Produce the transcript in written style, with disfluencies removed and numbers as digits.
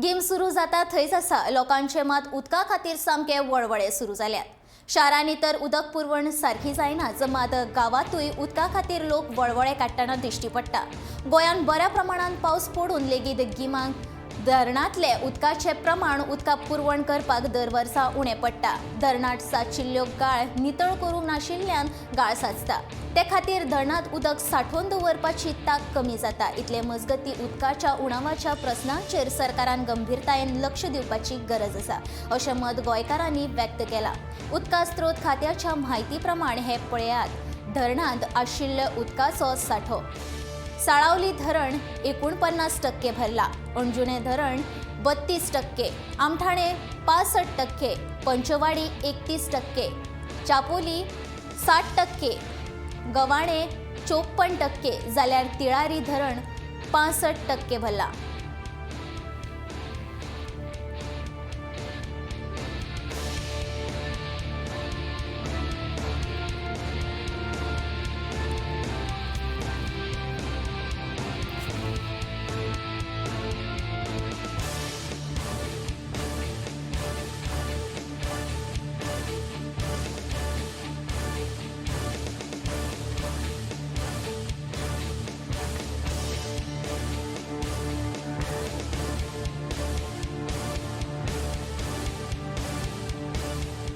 गीम सुरू जाता थंयच आसा, लोकांचे मात उदका खातीर सामके वळवळे सुरू जाल्यात. शारांनी तर उदक पुरवण सारकी जायनाच, मात गांवांतूय उदका खातीर लोक वळवळे काडटना दिश्टी पडटा. गोंयांत बऱ्या प्रमाणांत पावस पडून लेगीत गिमाक धरणांतले उदकाचें प्रमाण उदका पुरवण करपाक दर वर्सा उणें पडटा. धरणांत सांचिल्ल्यो गाळ नितळ करूंक नाशिल्ल्यान गाळ साचता. ते खातीर धरणांत उदक सांठोवन दवरपाची तांक कमी जाता. इतले मजगती उदकाच्या उणावाच्या प्रस्नांचेर सरकारान गंभीरतायेन लक्ष दिवपाची गरज आसा, अशें मत गोंयकारांनी व्यक्त केलां. उदका स्रोत खात्याच्या म्हायती प्रमाण हे पळयात धरणांत आशिल्ल्या उदकाचो सांठो. साळावली धरण 49% भरला, अंजुणे धरण 32%, आमठाणे 65%, पंचवाडी 31%, चापोली 60%, गवाणे 54% जाल्यार तिळारी धरण 65% भरला.